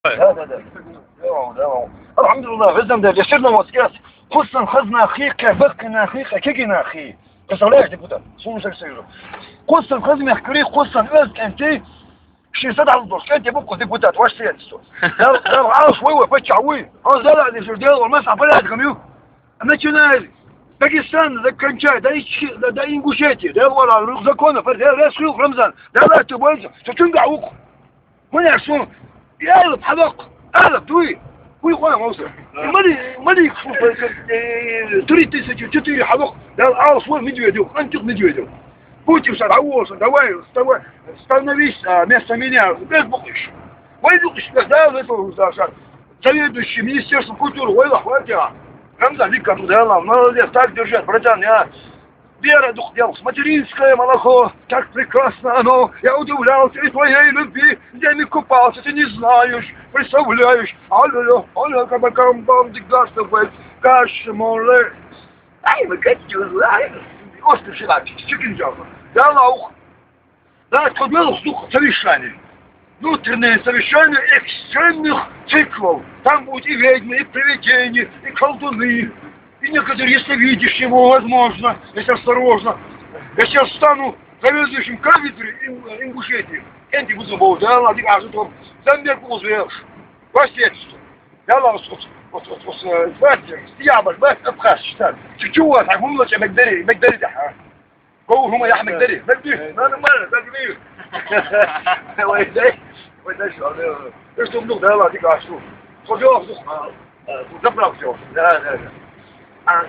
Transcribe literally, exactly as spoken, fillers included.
Да, да, да. Давай, давай. Алхамдулиллах, везде да, я всё равно вот сейчас. Кхъуссен хаза нах хий, кхы баккхий нах хий, кхы кегий нах хий. Представляешь, депутат? Слушай, Союза. Кхъуссен хаза мехкарий, кхъуссен оьзда кӀентий, ши садхьалдош кӀентий ба-кх депутат, ваше сиятельство. Да, да, а уж вай, вай, паччахь вуй. Он зала не журдел, он масса порядком ю. Начиная с Дагестана, закончая до Ич-, до, до Ингушетии, да, вала, рух закона, да, раз хил Рамзан, да, да, ты больше, что чунга ук. Хьуна шун ялап хьалакх, алап дуй, уй хьуна мовса. Мали, мали, шу, э, три тысячи четыре хьалакх, да, ал швой Медведев, антих Медведев. Путин ша дӀаволлаш, давай, вставай, становись, а, вместо меня, без бухиш. Вай бухиш, да, да, это уже, да, ша. Заведующий министерством культуры, вай лах, вай тя. Рамзан, Вика, да, молодец, так держать, братан, я Вера дух дел, материнское молоко, как прекрасно оно. Я удивлялся и твоей любви, в зелени купался, ты не знаешь, представляешь. Алло, алло, кабакам бам дигашта вэт, каш моле. Ай, мы кэт чула. Осты шила, чикин джава. Да лаух. Да, отходил слух совещание. Внутреннее совещание экстренных циклов. Там будут и ведьмы, и привидения, и колдуны, и некоторые ясновидящие, возможно, если осторожно. Я сейчас стану заведующим кафедрой ин-, Ингушетии. Энди буду бо, да, ладно, а что там? Замбер кузовешь. Ваше сиятельство. Да ладно, вот, вот, вот, вот, э, знаете, дьявол, знаете, Абхаз, что? Чего, так, мы лучше Мегдари, Мегдари, да, а? Кого, хьуна яхь мегдарий? Мегдарий? Ну, нормально, так и. Давай, дай. Давай, дай, что, да. Ты что, внук, да, ладно, ты как, что? Что делал, что? А, а, заправ всё. Да, да, да. А,